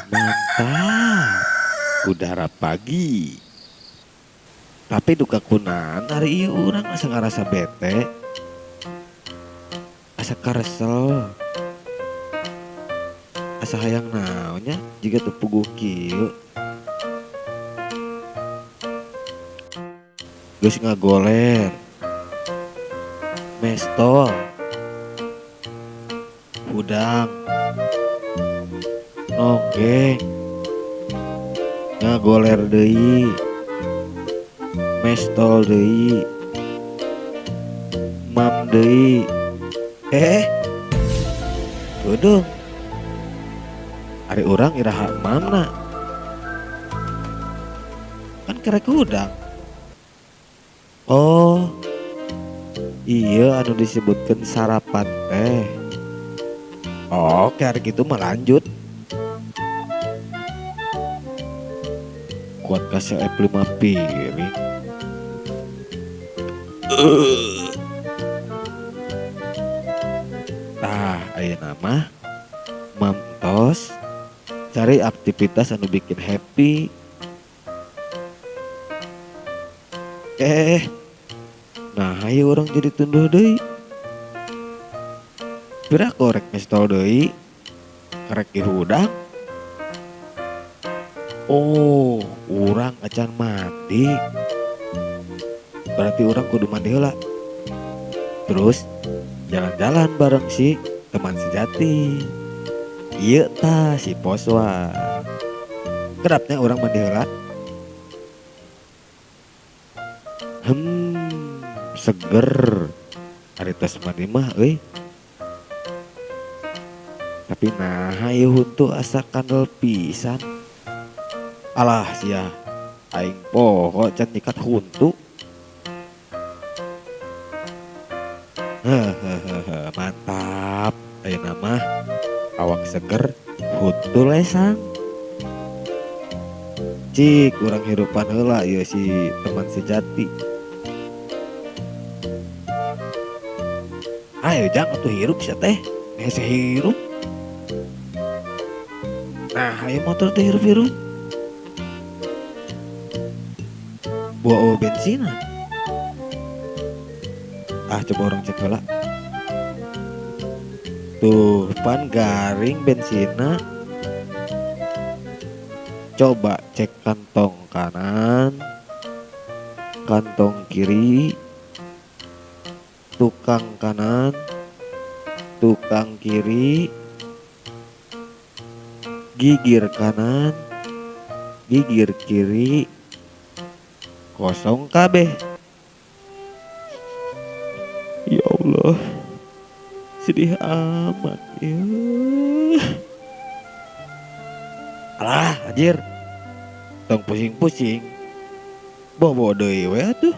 Mantap. Udara pagi. Tapi duka kunaon ari ieu urang asa ngarasa bete. Asa karesel. Asa hayang naon nya jiga teu puguh kieu. Geus ngagoler. Mestol. Hudang. Nonggeng. Ngagoler deui. Mestol deui. Mam deui. Kudu. Ari urang iraha mamna. Kan kerek hudang. Oh. Iya anu disebutkan sarapan teh. Oke, hari gitu mah lanjut. Kuat kasih F5 piring. Tah, ayeuna mah mamtos cari aktivitas anu bikin happy. Nah, ayo orang jadi tunduh deui. Pira korek mestol deui. Karek hudang. Oh, urang acan mandi. Berarti urang kudu mandi heula. Terus jalan-jalan bareng si teman sejati. Ieu tah si Poswa. Kerapnya urang mandi heula. Seger. Ari tos mandi mah euy. Tapi naha ieu huntu asa kandel pisan. Alah sia, aing poho can nyikat huntu. Hehehe, mantap. Ayeuna mah awak seger, huntu lesang. Cik, urang hirupan heula ieu si teman sejati. Ayo jang atuh hirup sia teh. Hese hirup. Nah, ayo motor teh hirup-hirup. Bawa bensin. Ah, coba orang cek heula. Tuh, pan garing bensinna. Coba cek kantong kanan, kantong kiri, tukang kanan, tukang kiri, gigir kanan, gigir kiri, kosong kabeh. Ya Allah, sedih amat ya. Alah, anjir. Tong pusing-pusing. Bobo deui we atuh.